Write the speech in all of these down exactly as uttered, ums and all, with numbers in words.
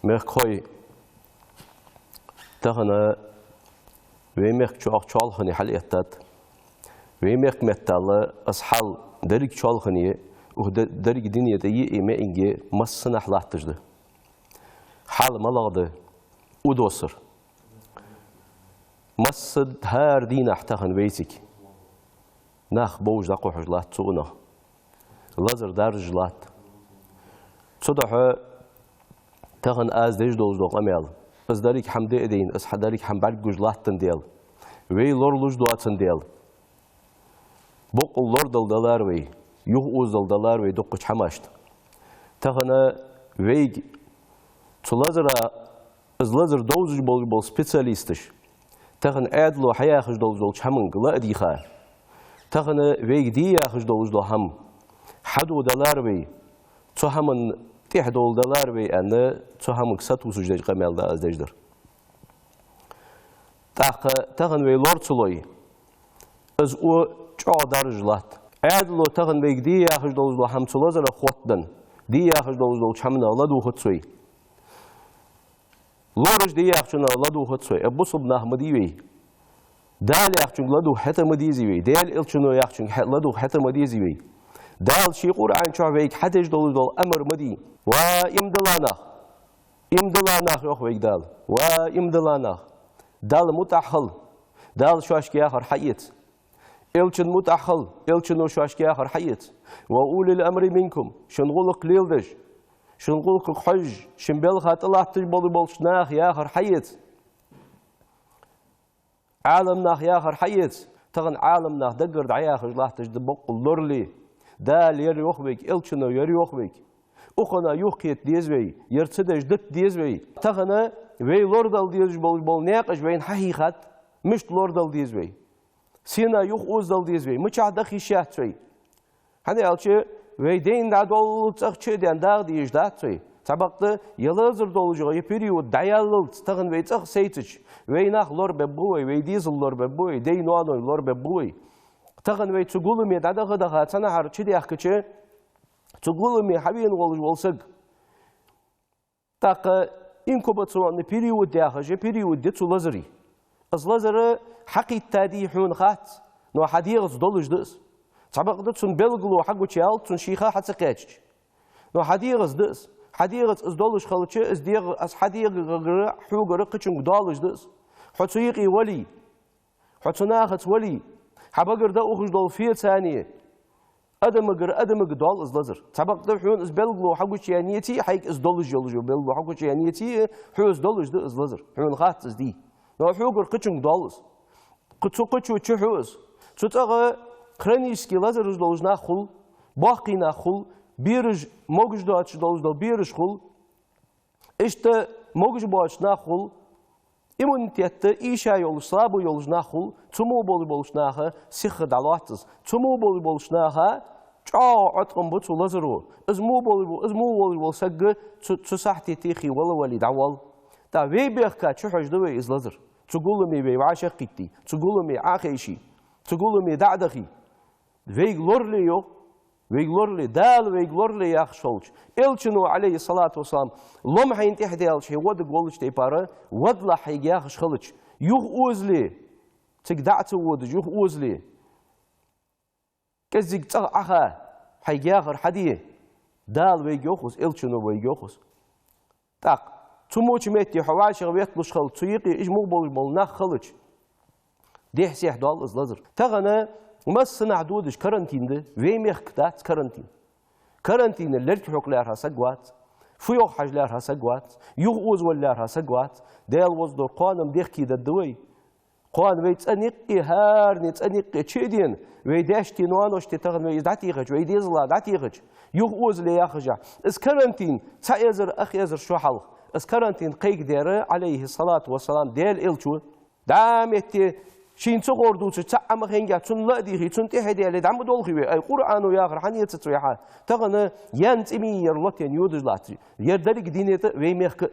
Мехкахой, тахан вай мехка чоалхане хьалъэттад. Вай мехка меттел из хьал деррига чоалхане, укх де-, деррига дунен тӀа йиъ меинге массанахьа латташ да. Хьал малагӀа да? Удосар. Масса хӀара дийнахьа тахан вайцига нах бовш дӀакхухьаш латт цу унах. Лазар даржаш латт. Цудухьа тахан аз деш долаш дола къамаьл, из деррига хӀама де а дайна, из хьа деррига хӀама бӀаргагуш латтандаь, вай лоралуш доацандаь, боккъал лорадала далар вай, юхаозадала далар вай дуккхача хӀамашта. Тахан вайга цу лазара, из лазар довзаш болаш бола специалисташ, тахан Ӏаьдало хьаяхаш долаш долча хӀаманга ла а дийха, тахан вайга де яхаш долаш дола хӀама хьаду далар вай, цу хӀаман тӀехьа довла далар вай аьнна, цу хӀаманга сатувсаш деш къамаьл да аз деш дар. ТӀаккха тахан вай лора ца лой, из у чӀоагӀа даржаш латт. Ӏаьдало тахан вайга де яхаш долаш дола хӀама цу лазарах хоттаденна, де яхаш долаш долча хӀаманах ладувгӀац вай. Лораш де яхачунах ладувгӀац вай, э, бусалба нах ма дий вай. Дала яхачунга ладувгӀа хӀета ма дезий вай, Даьла Элчано яхачунга хье-, ладувгӀа хӀета ма дезий вай. Дала ший Къуръан чу вайга хьадеш долаш дола амар ма дий. Ва иман дилла нах, иман дилла нах, йоах вайга Дала. Ва иман дилла нах, Далла мутӀахьа хила, Дала шоашка яхар хьаэца. Элчана мутӀахьа хила, Элчано шоашка яхар хьаэца. Ва улил амри минкум, шун гӀулакх леладеш, шун гӀулакхага хьожаш, шун балха тӀалатташ бола болча наха яхар хьаэца. Ӏаламнаха яхар хьаэца. Тахан Ӏаламнах даггара дӀаяхаш латташ да боккъал лорале. Дала ер йоах вайга, Элчано ер йоах вайга. Укханна юхакхета деза вай, ер ца деш дита деза вай. Тахан вай лорадала дезаш болаш бола наькъаш вайна хьахьийхад, мишта лорадала деза вай. Сенна юхаозадала деза вай, мичахьа даха йиш яц вай. ХӀана аьлча, вай дайна дӀадолалуц цӀагӀа чу а даьнна дагӀа дезаш дац вай. Цхьабакъда, е лазар долаш йола е период дӀаяллалца тахан вай цӀагӀа сайцача, вай нах лорабергба вай, вай дезал лорабергба вай, дай-ноаной лорабергба вай. Тахан вай цу гуламе дӀадаха-даха цхьанахьара чудаьхкача, цу гуламе хьавена волаш вола саг, тӀаккха инкубационный период яхаш я период я цу лазара. Из лазар хьакхийттадий хьона хац, но хьа дегӀаца долаш да из. Цхьабакъда цун белгало хьагучаяьлча, цун ший ха хьа ца кхаьчача. Но хьа дегӀаца да из. Хьа дегӀаца из долаш хилча, из дегӀ-, из хьа дегӀагара, хьогара кхычунга доалаш да из. Хьо цу юкъе вале, хьо цу нахаца вале, хьа багара дӀаухаш дола фецане, адамагара адамага доал из лазар. Цхьабакъда хьона из белгало хьагучаяьннеце, хьайга из долаш йолаш йола белгало хьагучаяьннеце, хьоца долаш да из лазар. Хьона хац из де. Но хьогара кхычунга доал из. Кхы-, цу кхычо чухьу из. Цу цӀагӀа хронически лазараш долаш нах хул, боккхий нах хул, бераш, могаш доацаш долаш дола бераш хул. Иштта могаш боацаш нах хул, иммунитет эша йолаш, слабый йолаш нах хул, цу мо болаш болча наха сиха дӀалоац из. Цу мо болаш болча наха чӀоагӀа Ӏоткъам ба цу лазаро. Из мо болаш бо-, из мо болаш бола саг цу, цу сахьте тӀехьа вала вале дӀавоал. ТӀаккха вай бехка чухьожаду вай из лазар. Цу гуламе вай вӀашагӀкхийттий, цу гуламе Ӏохайший, цу гуламе дӀа а дахий. Вайга лорале йоах, вайга лорале, Дала вайга лорале яхаш хилча, Элчано, Ӏалайхи ссалату вассалам, лом хьайна тӀехьа даьлча, хьо водаш волча тайпара, вадалахь хьайга яхаш хилча, юхаозале, цига дӀа а ца водаш, юхаозале, кӀеззига цӀагӀа Ӏоха, хьайга яхар хьаде, Дала вайга йоах из, Элчано вайга йоах из. ТӀаккха цу моча метте хьо вӀашагӀветталуш хилча, цу юкъе уж мугӀ болаш бола нах хилча, дехьа-сехьа доал из лазар. Тахан массанахьа додаш карантин да, вай мехка дац карантин. Карантинал лерг хьокха лаьрхӀа саг вац, фу йоах хьажа лаьрхӀа саг вац, юхаозавала лаьрхӀа саг вац, Даьла воаззор кхоана-м дехкедаргда вай. Кхоана вай цӀен юкъе, хӀаране цӀен юкъе чу а дена, вай даьшта, ноаношта тахан вай из дӀатехача, вай дезала дӀатехача, юхаозале яхаш а. Из карантин цхьа эзар, ах эзар шу хьалха, из карантин кхайкадаьр, Ӏалайхи ссалату вассалам, Даьла Элчо. ДӀа а метте шийна ца гӀор дувцаш, цхьа а ма хиннагӀа, цунна ла а дийхе, цунна тӀехьа а даьле, дӀа ма долхий вай, ай, Къуръано яхар хьанна эцац вай хьа. Тахан яьнна цӀи ма йий ер лотаенна йодаш латташ, ер деррига дунен тӀа а, вай мехка а.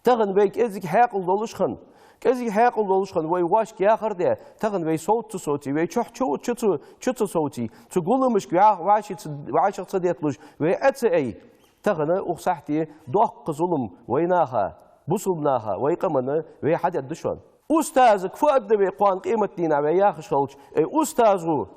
Тахан вай кӀезига хьаькъал долаш хинна, кӀезига хьаькъал долаш хинна, вай воашка яхар даь, тахан вай совца ца совций, вай чухь чу, чу ца, чу ца совций, цу гуламашка вӀа-, вӀаши ца, вӀашагӀ ца детталуш, вай Ӏе ца айе. Тахан укх сахьте доккха зулам вай наха, бусалба наха, вай къамана вай хьадергда шоана. Устазага фу аргда вай кхоана къематдийнахьа вай яхаш хилча, ай устазо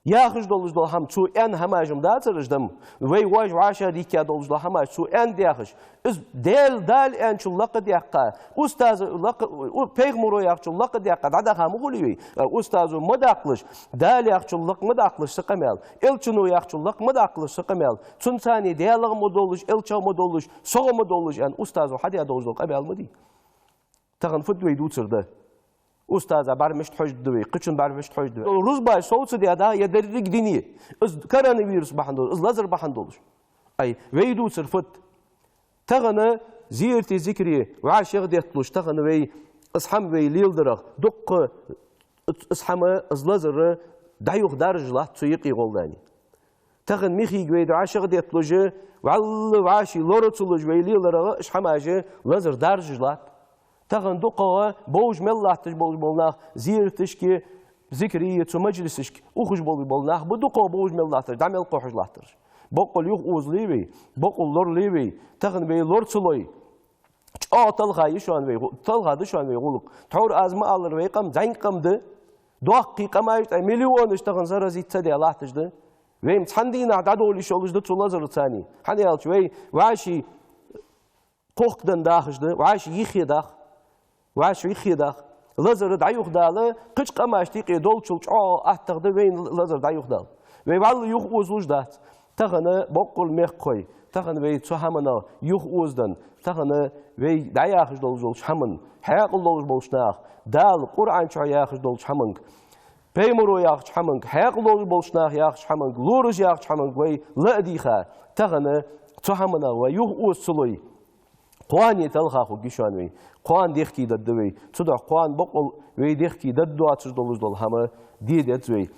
яхаш долаш дола хӀама цо аьнна хӀамаш-м дацар уж дам. Вай вож вӀашагӀдийхка долаш дола хӀамаш цо аьнна дехаш. Из Даьла, Дала аьнначул лакха дехка, устаза лакха, у-, пайхамаро яхачул лакха дехка дӀадаха ма хулий вай. А устазо ма даккхалаш, Дала яхачул лакха ма даккхалаш са къамаьл, элчано яхачул лакха ма даккхалаш са къамаьл. Цунца Даьлагара ма доаллаш, элчагара ма доаллаш, согара ма доаллаш аьнна, устазо хьадаь долаш дола къамаьл ма дий. Тахан фуд вай дувцар да? Устаза бӀарга мишта хьожаргда вай, кхычун бӀарга мишта хьожаргда вай? Рузбаш совцадаьд, е деррига дуне. Из коронавирус бахьан долаш, из лазар бахьан долаш. Ай, вай дувцар фуд? Тахан зерате, зикре вӀашагӀдетталуш, тахан вай из хӀама вай леладарах дуккха, из хӀама, из лазар дӀаюха даржаш латт цу юкъе гӀолла дани. Тахан михийга вай вӀашагӀдетталуш, вӀалла вӀаший лора ца луш вай леларах, уж хӀамаш, лазар даржаш латт. Тахан дукхагӀа бовш мел латташ болаш бола нах зераташка, зикре, цу маджлисашка ухаш болаш бола нах ба дукхагӀа бовш мел латтараш, дӀа мел кхухьаш латтараш. Боккъал юхаозалий вай, боккъал лоралий вай, тахан вай лора ца лой. ЧӀоагӀа талха я шоана вай гӀу-, талха да шоана вай гӀулакх. Тхьовра аз ма аллара, вай къам зӀамига къам да. Доккхий къамаш, ткъаь миллионаш тахан заразиться даь латташ да. Вай-м цхьан дийнахьа дӀадовла йиш йолаш да цу лазарца царна. ХӀана аьлча вай вӀаший кхухкадан дахаш да, вӀаший юххе дах, вӀаший юххе дах. Лазар дӀаюха дала, кхыча къамашта юкъе долчул чӀоагӀа аттагӀа да вайна лазар дӀаюха дала. Вай вӀалла юхаозалуш дац. Тахан боккъал мехкахой, тахан вай цу хӀаманах юхаозаденна, тахан вай дӀаяхаш долаш долча хӀаман хьаькъал долаш болча наха, Дала Къуръан чу яхаш долча хӀаманга, пайхамаро яхача хӀаманга, хьаькъал долаш болча наха яхача хӀаманга, лораша яхача хӀаманга вай ла а дийха, тахан цу хӀаманах вай юхаоза ца лой, кхоане талха хургья шоана вай, кхоана дехке даргда вай. Цудухьа кхоана боккъал вай дехке даргдоацаш долаш дола хӀама де деза вай.